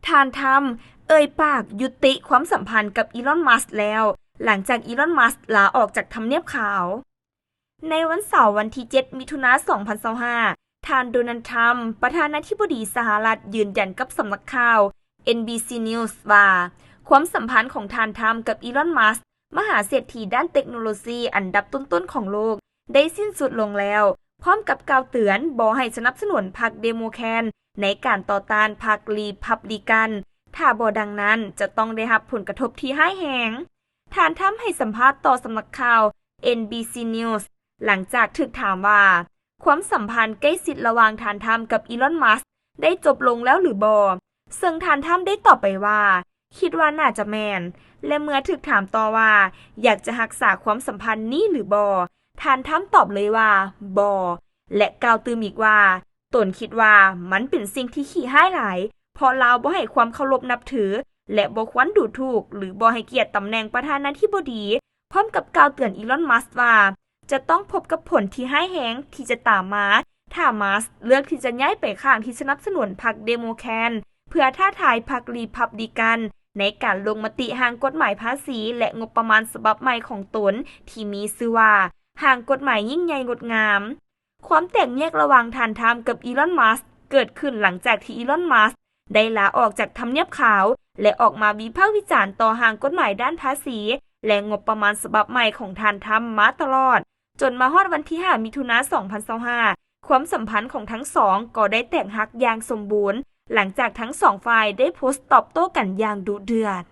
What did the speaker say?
ທ່ານທຳເອີ່ຍປາກຍຸຕິຄວາມສຳພັນກັບອີລອນ ມັສ ແລ້ວ ຫຼັງຈາກອີລອນ ມັສ ລາອອກຈາກທຳນຽບຂາວ. ໃນວັນເສົາວັນທີເຈັດ ມິຖຸນາ ສອງພັນຊາວຫ້າ ທ່ານ ໂດນັລ ທຣຳ ປະທານາທິບໍດີສະຫະລັດ ຢືນຢັນກັບສຳນັກຂ່າວ ເອັນບີຊີ ນິວສ໌ ວ່າ ຄວາມສຳພັນຂອງທ່ານທຳກັບອີລອນ ມັສ ມະຫາເສດຖີດ້ານເຕັກໂນໂລຊີອັນດັບຕົ້ນໆຂອງໂລກ ໄດ້ສິ້ນສຸດລົງແລ້ວ, ພ້ອມກັບກ່າວເຕືອນບໍ່ໃຫ້ສະໜັບສະໜູນພັກເດໂມແຄຣດໃນການຕໍ່ຕ້ານພັກຣີພັບລິກັນ, ຖ້າບໍ່ດັ່ງນັ້ນຈະຕ້ອງໄດ້ຮັບຜົນກະທົບທີ່ຮ້າຍແຮງ. ທ່ານທຳໃຫ້ສຳພາດຕໍ່ສຳນັກຂ່າວ ເອັນບີຊີ ນິວສ໌ ຫຼັງຈາກຖືກຖາມວ່າ ຄວາມສຳພັນໃກ້ຊິດລະຫວ່າງທ່ານທຳກັບອີລອນ ມັສ ໄດ້ຈົບລົງແລ້ວຫຼືບໍ່, ເຊິ່ງທ່ານທຳໄດ້ຕອບໄປວ່າ ຄິດວ່າໜ້າຈະແມ່ນ ແລະ ເມື່ອຖືກຖາມຕໍ່ວ່າ ຢາກຈະຮັກສາຄວາມສຳພັນນີ້ຫຼືບໍ່, ທ່ານທຳຕອບເລີຍວ່າ ບໍ່ ແລະ ກ່າວຕື່ມອີກວ່າ ຕົນຄິດວ່າມັນເປັນສິ່ງທີ່ຂີ້ຮ້າຍຫຼາຍ ເພາະລາວບໍ່ໃຫ້ຄວາມເຄົາລົບນັບຖື ແລະ ບໍ່ຄວນດູຖູກ ຫຼື ບໍ່ໃຫ້ກຽດຕຳແໜ່ງປະທານາທິບໍດີ, ພ້ອມກັບກ່າວເຕືອນອີລອນ ມັສ ວ່າ ຈະຕ້ອງພົບກັບຜົນທີ່ຮ້າຍແຮງທີ່ຈະຕາມມາ ຖ້າ ມັສ ເລືອກທີ່ຈະຍ້າຍໄປຂ້າງທີ່ສະໜັບສະໜູນພັກເດໂມແຄຣດ ເພື່ອທ້າທາຍພັກຣີພັບລິກັນໃນການລົງມະຕິຮ່າງກົດໝາຍພາສີ ແລະ ງົບປະມານສະບັບໃໝ່ຂອງຕົນ ທີ່ມີຊື່ວ່າ ຮ່າງກົດໝາຍຍິ່ງໃຫຍ່ງົດງາມ. ຄວາມແຕກແຍກລະຫວ່າງທ່ານທຳກັບອີລອນ ມັສ ເກີດຂຶ້ນຫຼັງຈາກທີ່ອີລອນ ມັສ ໄດ້ລາອອກຈາກທຳນຽບຂາວ ແລະ ອອກມາວິພາກວິຈານຕໍ່ຮ່າງກົດໝາຍດ້ານພາສີ ແລະ ງົບປະມານສະບັບໃໝ່ຂອງທ່ານທຳມາຕະຫຼອດ, ຈົນມາຮອດວັນທີຫ້າ ມິຖຸນາ ສອງພັນຊາວຫ້າ ຄວາມສຳພັນຂອງທັງສອງກໍໄດ້ແຕກຫັກຢ່າງສົມບູນ ຫຼັງຈາກທັງສອງຝ່າຍໄດ້ໂພສຕອບໂຕ້ກັນຢ່າງດຸເດືອດ.